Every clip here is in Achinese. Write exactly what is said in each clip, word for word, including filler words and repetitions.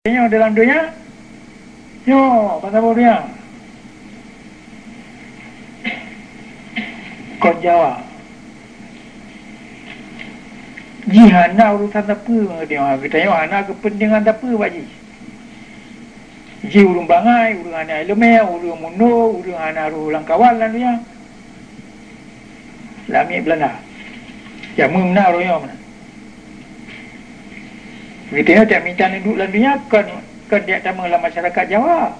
Nyoe dalam donya, nyoe bak saboh donya. Kon Jawa. Jih hana urusan sapeue ngon geutanyoe, geutanyoe hana keupeuntengan sapeue bak jih. Jih ureuëng bangai, ureuëng hana iéleumé, ureuëng mundur, ureuëng hana roh lam kawan lam donya. Lam miet Beulanda. Jameun meunan, roh nyoe meunan. Geutanyoe tamita neuduek lam donya kon, kon jak tamong lam masyarakat Jawa.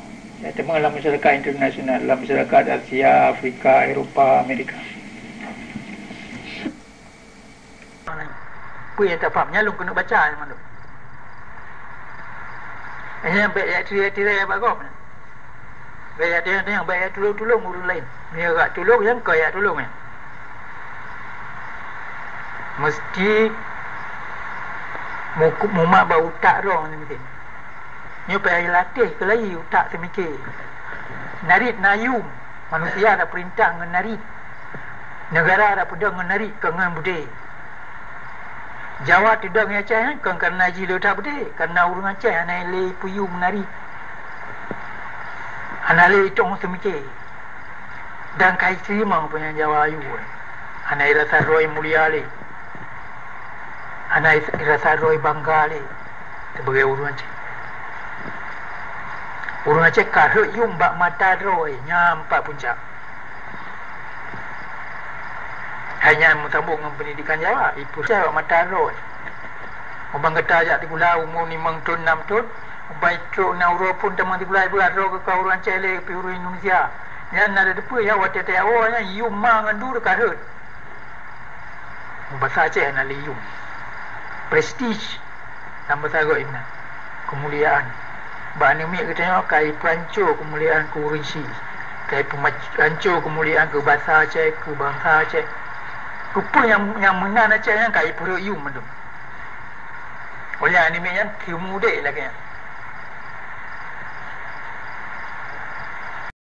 Jak tamong lam masyarakat internasional, lam masyarakat Asia, Afrika, Eropa, Amerika. Peue nyang tapaham? Nyan lôn keuneuk baca nyan mandum. Nyan bèk jak tirèe-tirèe bak gob nyan. Bèk jak tirèe-tirèe, bèk jak tulông-tulông ureueng laén. Meunyoe jak tulông, nyan kon jak tulông nyan. Meuseuti mu-, mumat bak utak droe nyan mungken. Nyoe payah jilatéh keulayi utak teumiké. Narit na yum, manusia tapeurintah ngon narit. Neugara tapeudong ngon narit, kon ngon beudé. Jawa teudong ngon Aceh nyan kon kareuna jih le that beudé, kareuna ureueng Aceh hana lé peuyum narit. Hana lé itong teumiké. Dan ka jiteurimong peue nyang Jawa yue. Hana jirasa droe mulia lé. Hana jirasa droe bangga lé sibagoe ureueng Aceh. Ureueng Aceh ka rhot yum bak mata droe nyang pat puncak. Hai nyan meusambông ngon peundidikan Jawa, ipeucaya bak mata droe. Uban gata jak sikula umu limong thon, nam thon, uban trok na uroe phon tamong sikula, ipeugah droe keu ureueng Aceh lé, pih ureueng Indonesia. Nyan na teupeue ya, watèe tawoe nyan yum ma ngon du ka rhot. Basa Aceh na lé yum. Prestige. Lam basa gob inan, keumuliaan. Bak aneuk miet geutanyoe ka ipeuhanco keumuliaan keu ureueng sie. Ka ipeuhanco keumuliaan keu basa Aceh, keu bansa Aceh. Peue-peue nyang, nyang meunan Aceh nyan ka ipeurhot yum mandum. Óh lheueh nyan aneuk miet nyan teumudek lagèe nyan.